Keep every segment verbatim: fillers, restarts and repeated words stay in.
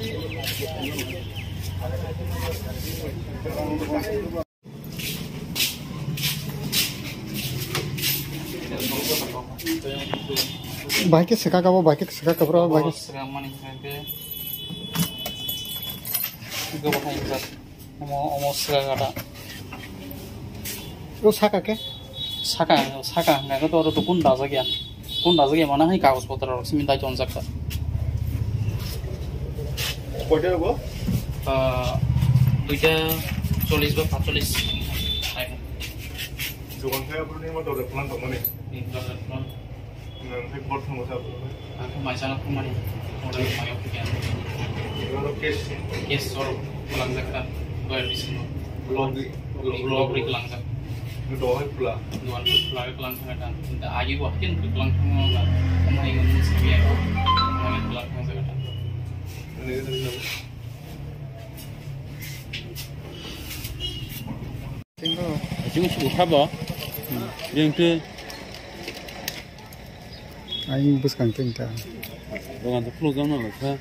Bahai khe swkak abo, bahai khe swkak abo, bahai khe. Swkak mani hwnkhe. Omo, omo swkak ata. O saka khe? Saka, saka hwnkhe to oro to kun dajak ya. Kun dajak ya mane hai kagoj potro rok simi dai tonjak ta. Koita rogo? Ah, duita chollish ba patchollish. Hai. Dogan khe aphuru ni motor de plan tongmani. Ni motor de plan. Nang khe bor thangma sa aphuru. Ang khe mai sana thangmani. Order mai off khe. Oro case. Case oro langjak ta. Doi bisingo. Block di. Block di langjak. Dohai pula. Dohai pula lang thangma ta. Agi bo hakin lang thangma ta. Mai ngun sabi ya. Mai lang thangma ta. Ini, ini, ini. Tingko. Asing suku sabo. Hmm. Yang tu. Aing bwskang tingka. Dogan tu khuluk jang nang kha.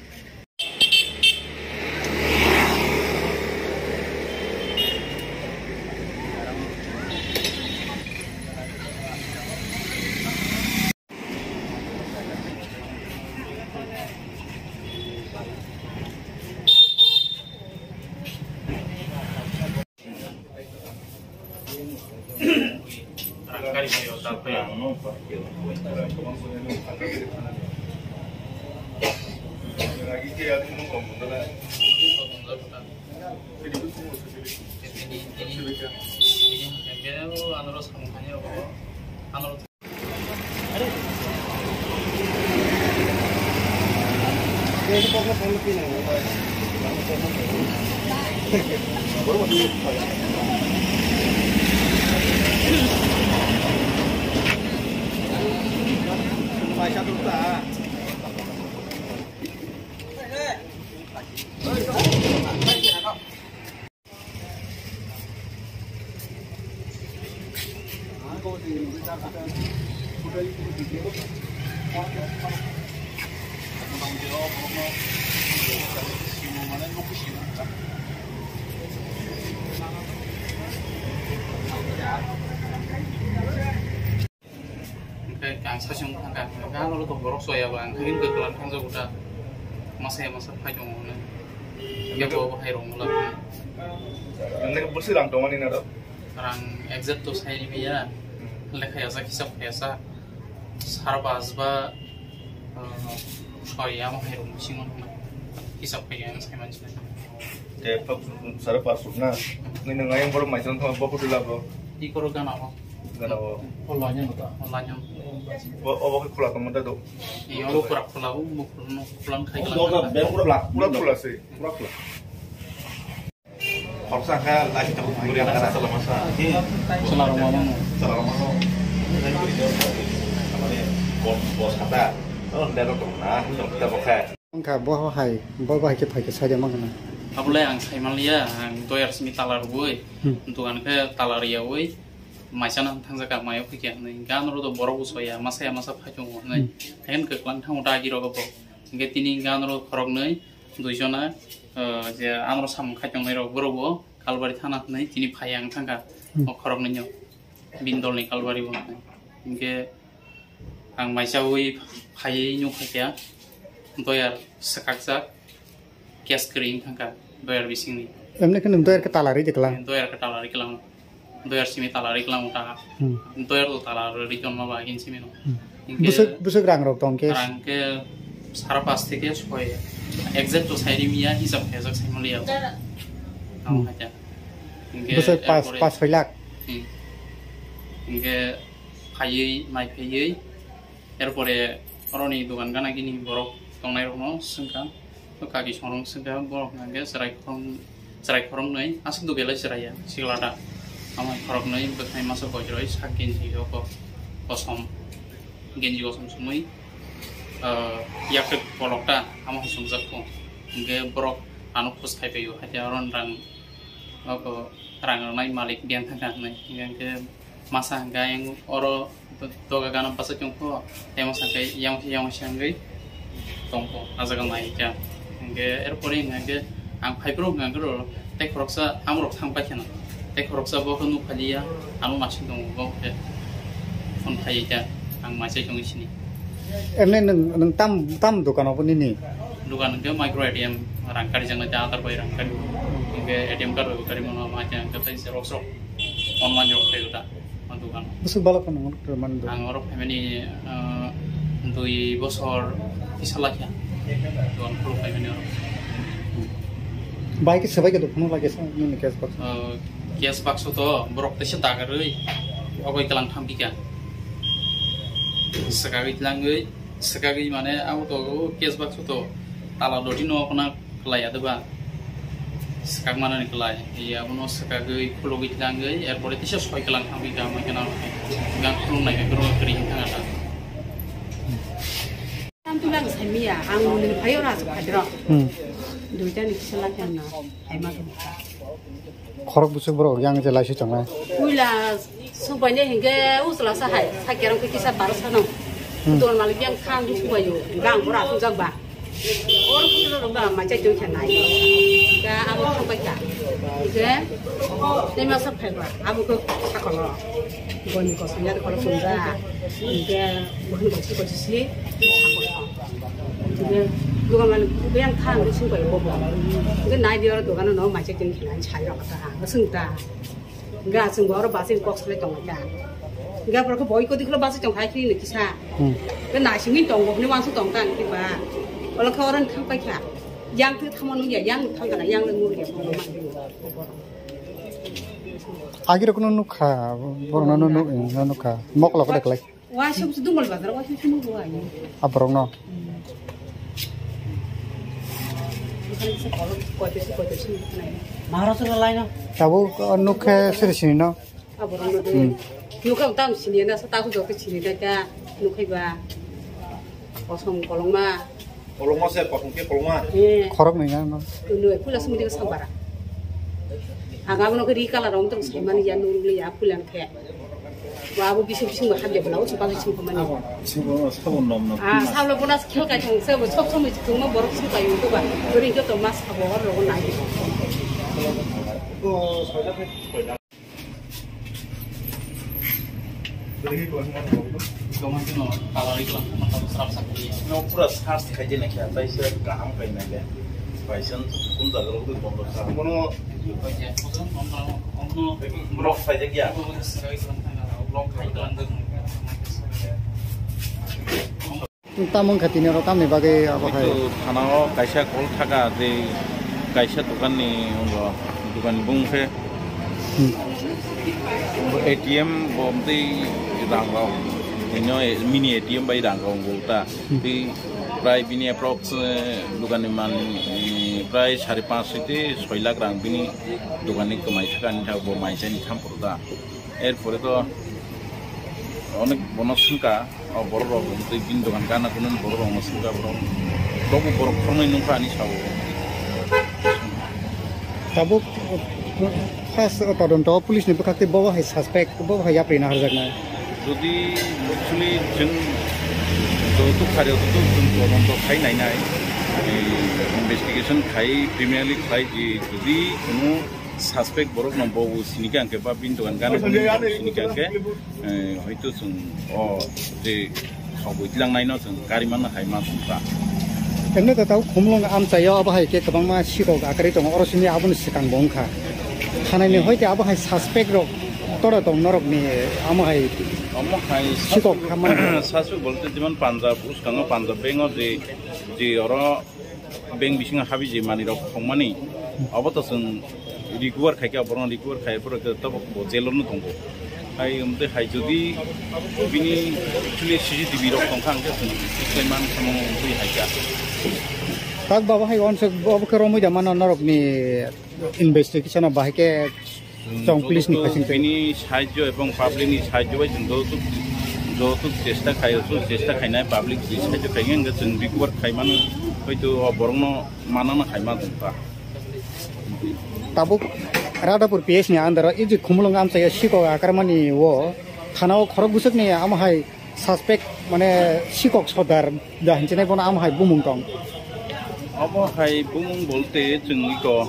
Hwnkhe ang sachung thangkha, hwnkhe ano to borok soya ba, ang khe kwklang thangjago ta, masa ya masa phai tongo hwnwi. Hwnkhe bo bo hai rwngmwla hwnwi. Hwnkhe bwswk rang tongmani na rok? Rang exact to sai rwya, hmm, lekha yasa, hisab khaiyasa, sara bas ba, uh, soi ya, mo hai rwng bisingo hwnwi hisab khaiya, ang sai mansinai. Te phak sara pas suk na, nini ngai borok mai chang thang bo kutu labo. Ikoro gana o. Gana o. O lanyan ta. O lanyan. Bo obo ke khula tong mata do. Iyo, bo pura khula, bo pura no khula khai. Pura khula se. Pura khula. Khoroksa khe lagi tabuk guri ang kana. Chwla rok mano. Chwla rok mano. Bos, bos kata. Oh, dai rok tong na, tong kita bokha. Wngkha bo hai, bo bahai khe phai khe sai de mankha na. Abole ang sai manliya, ang doyar simi tala rwui, hmm, dogan khe tala riyaui, maisana thangjakha, mayo phikya hwnwi. Hwnkhe ano rw do borok bo soya, masa ya masa phai tongo hwnwi. Hmm. Haikhe kwklang thango dagi rok bo. Hwnkhe tini hwnkhe ano rw khoroknwi, duijona, ah, je ano rw samung khai tongnai rok, borok bo Kalbari thana hwnwi tini phai ang thangkha. Hmm. O khoroknwi no, bini dolni Kalbari bo hwnwi. Hwnkhe Ang maisaui phaiwi nukha khe doyar swkakjak, case kwrwi wng thangkha doyar bisingni. Emni khe nwng doyar khe tala rwi de klang? Doyar khe tala rwi klang, doyar simi tala rwi klang ta. Hmm. Doyar to tala rwi tonma ba agin simi no. Hmm. Hingke bwswk, bwswk rang rok tong khe? Rang khe sara pas theke soi, exact to sai rimiya, hisab khe jak sai maliya. Hmm. Ang haja. Hingke bwswk pas, erpore pas soi lakh? Hmm. Hingke phaiwi, mai phaiwi, erpore oroni dogan gana gini borok tongnai rokno swngkha, to kaki songrok swngkha, borok hwnkhe chwrai khoroknwi, chwrai khoroknwi, aswk do belai chwrai ya, siklada. Amo khoroknwi bwkhwnai masa boitroi sak genji o ko-, kosom, genji kosom sumui, ah, yakrwk kolokta, amo hai sumjak kho. Hwnkhe borok ano khos khai paio, haikhe oro rang, oko rang rwnai malik biyang thangkha hwnwi. Hwnkhe masa hwnkhe ayang oro do-, doga gana bachai tongkho, tei masa hwnkhe yang, yang se wngwi tongkho, ah jaga nai kha. Hingke erpore hingke ang phaiphuru hingke ro tei khoroksa amorok thang paikha na. Tei khoroksa bo khe nuk phaliya, amo masing tongo bo khe phone phaiya khe ang maichai tongwi sini. Emne nwng, nwng tam, tam dokan obo nini? Dokan hingke micro A T M rang karijaknai tei Aadhaar bai rang kari. Hingke A T M card bai kari mano ma khe hingke tei xerox rok online rok khaio ta. O dogan. Bwswk balok phano rwmani do? Ang oro phaimani, ah, dui bosor kisa lakha. Dogan khuluk phaimani oro. Bai khe swbai khe do phano lage sa nini cash box? Ah, cash box to borok teisa dagarwi ogoi kalang thang bika. Swkagwi tlangwi, swkagwi mane abo to cash box to tala doti no khna. Kwlai ya doba. Swkak manani kwlai. Iya, abono swkagwi, khulugwi tlangwi, erpore tisa soi kwlang thangwi tamo khe nang gang khulung nai khe kwrwng kwrwi wng thang ata. Tam tu lang sai miya, ang muni phayo ras phadro. Hmm. Duita ni kisa lakha na, ai ma khe. Khorok bwswk borok yang je laisi tongnai. Puila Subaine hingke usla sa hai, sa kerang khe kisa baro sano. Hmm. Don malik yang khang subaio, gang bora asung jak ba. Or kilo rok ba ma chai tong kha nai. Ga abo thang bai kha. Hingke, tei ma sa phai ba, abo khe sakolo. Goni ko sanya ko sung ja. Hingke, buhan ko si ko si, sakolo. Hingke, luga malik yang khang sung bai bo bo. Hingke nai di or dogano no ma chai tong kha nai, chai rok ta, sung ta. Ga chwng bo oro bachwi kok salai tong kha. Ga borok khe boi kodi kholo bachwi tong kha khini kisa. Hmm. Ga naisingwi tong bo hwnwi wansuk tong kha ani ba. Olo khe oro thang pai kha. Yang thwi thangma nung ya, yang thang kana, yang le mur ya. Agirok no nuk kha, borok no nuk, nuk kha. Mokolo kode klai. Wa sub su dungal bazar wa sub su nunggu wa ni. Aborok no. Bukan bisa kalau kau itu sih kau itu sih bukan ya. Mahara su lai no. Tabu, uh, nuk khe siri sini no. Aborok no de. Hmm. Nuk kau tam sini na sa tahu jauh sini dah kah nuk khe ba. Kosom kolong ma. Kolong ma se kosom ke kolong ma. Eh. Khorok ni na no. Unu pula sumudi sambara. Aga bono khe ri kala rom tong sai mani ya nuk ya pula khe. Wa abo bising bising ma hamya bwla o chwng bagwi chwng kha mani. Sabo, sabo nom nom. Ah, sabo bonas khel kai thang se bo sob somoi chwng ma borok chwng kai to ba. Ori khe to mas sabo oro nai. No pura search khai de na kya, tai se kaham khai na le. By chance kun jaga rok bondo sa. Kono Block phaijak ya. Tamung kha tini oro tamni bagwi abo hai. Itu thana o kaisa call thaka je kaisa dokan ni, dokan bung khe. Hmm. A T M bo tei rang rok. Ino mini A T M bai rang rok ta. Hmm. Tei prai bini approx, eh, dokan ni man, eh, prai sari panch soi tei soi lakh rang bini dokan ni kwmai thaka ni thak bo mai chani tham poro da. Erpore to onek bono swngkha, o borok rok tei bini dogan gana kunun borok rok no swngkha borok. Bobo borok khoroknwi nungkha ani sao. Tabuk first todonto police ni bwkhak tei bobo hai suspect, bobo hai yapri na harjaknai. Jodi actually chwng joto kharwi joto chwng todonto khai nainai, investigation khai, criminally khai, je jodi kunu suspect borok no bo sinika hwnkhe ba bini dogan gana sini ka hwnkhe, eh, hoito chwng o je khogwi tlang naino chwng kari mano hai ma songkha. Emne to tau khumlung amchaio abo hai khe kwbangma sikok akwrwi tongo, oro simi aboni swkang bo wngkha. Thanai ni hoite abo hai suspect rok toro tong norok ni amo hai sikok hamani. Sasu bolte jeman Punjab, uskango Punjab bengo je, je oro bank bisingo habi je manwi rok thongmani, abo to chwng recover khaikha, borokno recover khai phuru khe tabuk bo jail-o no tongo. Hai wngtwi hai jodi bini actually C C T V rok tongkha, hwnkhe chwng twi man samung twi haikha. Tak baba hai onse obo khe romwi da mano norokni investigation o bahai khe. Chwng police ni joto khasing twi. Bini sahajyo ebong public ni sahajyo bai chwng joto, joto chesta khai, joto chesta khainai public ni sahajyo khai hwnkhe chwng recover khai mano, hoito o borokno manana khai ma tongkha. Tabuk Radhapur P S ni under o e je khumulwng amchaio sikok akarmani o thana o khorok bwswk ni amo hai suspect mane sikok sodar da hinjinai bono amo hai bumung tong. Obo hai bumung bolte chwng iko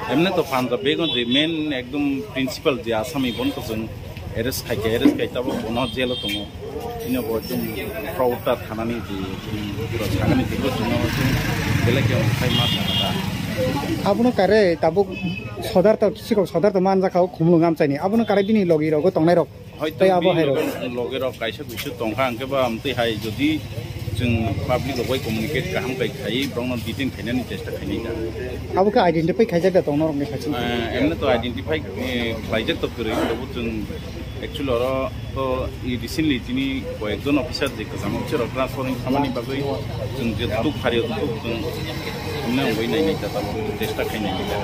emne to Punjab bego je main ekdom principal je Asami, bono to chwng arrest khai khe, arrest khai tabok bono jail o tongo. Chini bo ekdom fraud ta thanani je, chwng pura thanani je, bo chwngno chwng belai khe omo khai ma sana da. Abono kare tabuk sodar to, sikok sodar to manjakha o khumulwng amchaini. Abono kare bini logi rogo tongnai rok. Hoito tei abo bini hai rok. Loge, loge rok kaisa kuisu tongkha, hwnkhe ba amtwi hai jodi chwng public rok bai communicate kaham kai khai, borokno detain khainani chesta khainai da. Abo khe identify khaijak da tong norokni saichung? Eh, emne to identify, eh, khlaijak to kwrwi, tobo chwng actually oro to i recently chini koyekjon officer je kwcham officer rok transfer wng khamani bagwi chwng je tuk phari o tuk chwng emne wngwi nainai da, tamo chesta khainai da.